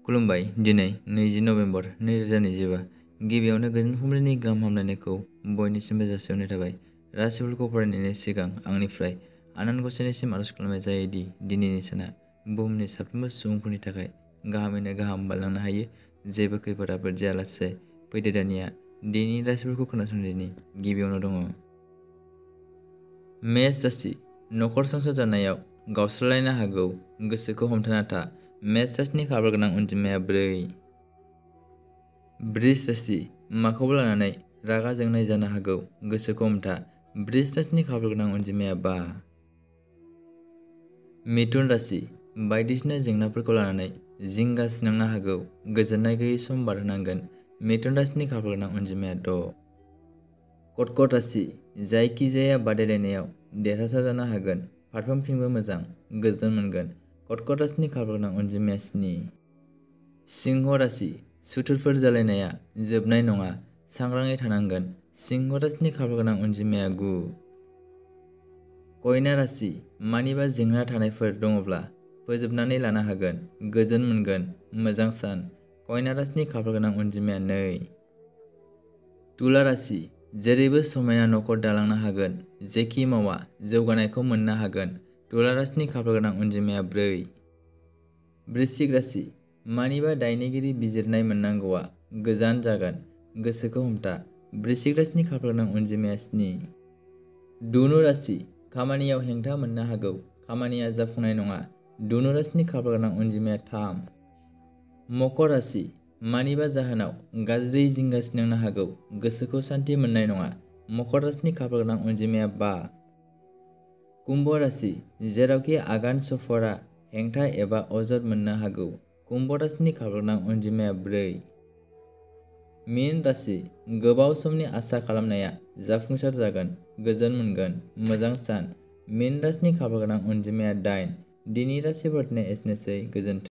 खुलुमबाय। दिनै 20 नभेम्बर 2025 गिबियावनो गोजोन फुंबिलिनि गाहाम हामलायनायखौ बयनिसिमबो जासिहरनाय थाबाय। राशिफोरखौ फरायनायनि सिगां आंनिफ्राय आनान गसाइनिसिम आरज खालामनाय जायोदि दिनैनि साना बुहुमनि साफ्रोमबो सुबुंफोरनि थाखाय गाहामैनो गाहाम बारलांनो हायो। जेबो खैफोद आफोद जायालासे फैदो दानिया दिनैनि राशिफोरखौ खोनासंनायनि गिबियावनो दङ। मेष राशि। नखर संसार जानायाव गावस्रालायनो हागौ, गोसोखौ हमथाना था। मेष राशिनि खाफाल गोनां अनजिमाया 4। वृष राशि। माखौबा लानानै रागा जोंनाय जानो हागौ, गोसोखौ हमथा। वृष राशिनि खाफाल गोनां अनजिमाया 5। मिथुन राशि। बायदिसिना जेंनाफोरखौ लानानै जिंगा सिनांनो हागौ, गोजोननाय गैयै सम बारहोनांगोन। मिथुन राशिनि खाफाल गोनां अनजिमाया 6। कर्कट राशि। जायखिजाया बादायलायनायाव देरहासार जानो हागोन, फारफ्रोमथिंबो मोजां, गोजोन मोनगोन। कर्कट राशिनि खाफाल गोनां अनजिमाया 7। सिंह राशि। सुथुरफोर जालायनाया जोबनाय नङा, सांग्राङै थानांगोन। सिंह राशिनि खाफाल गोनां अनजिमाया 9। कन्या राशि। मानिबा जेंना थानायफोर दङब्ला फोजोबनानै लानो हागोन, गोजोन मोनगोन, मोजां सान। कन्या राशिनि खाफाल गोनां अनजिमाया 2। तुला राशि। जेरैबो समायना नखर दालांनो हागोन, जेखि मावा जौगानायखौ मोननो हागोन। तुला राशिनि खाफाल गोनां अनजिमाया 4। वृश्चिक राशि। मानिबा दायनिगिरि बिजिरनाय मोननांगौआ गोजान जागोन, गोसोखौ हमथा। वृश्चिक राशिनि खाफाल गोनां अनजिमाया 7। धनु राशि। खामानियाव हेंथा मोननो हागौ, खामानिया जाफुंनाय नङा। धनु राशिनि खाफाल गोनां अनजिमाया 3। मकर राशि। मानिबा जाहोनाव गाज्रि जिंगा सिनांनो हागौ, गोसोखौ सान्थि मोननाय नङा। मकर राशिनि खाफाल गोनां अनजिमाया 5। कुम्भ राशि। जेरावखि आगान सुरफोरा हेंथा एबा अजद मोननो हागौ। कुम्भ राशिनि खाफाल गोनां अनजिमाया 4। मीन राशि। गोबाव समनि आसा खालामनाया जाफुंसार जागोन, गोजोन मोनगोन, मोजां सान। मीन राशिनि खाफाल गोनां अनजिमाया 8। दिनै राशि फरायनाया एसेनोसै, गोजोन्थों।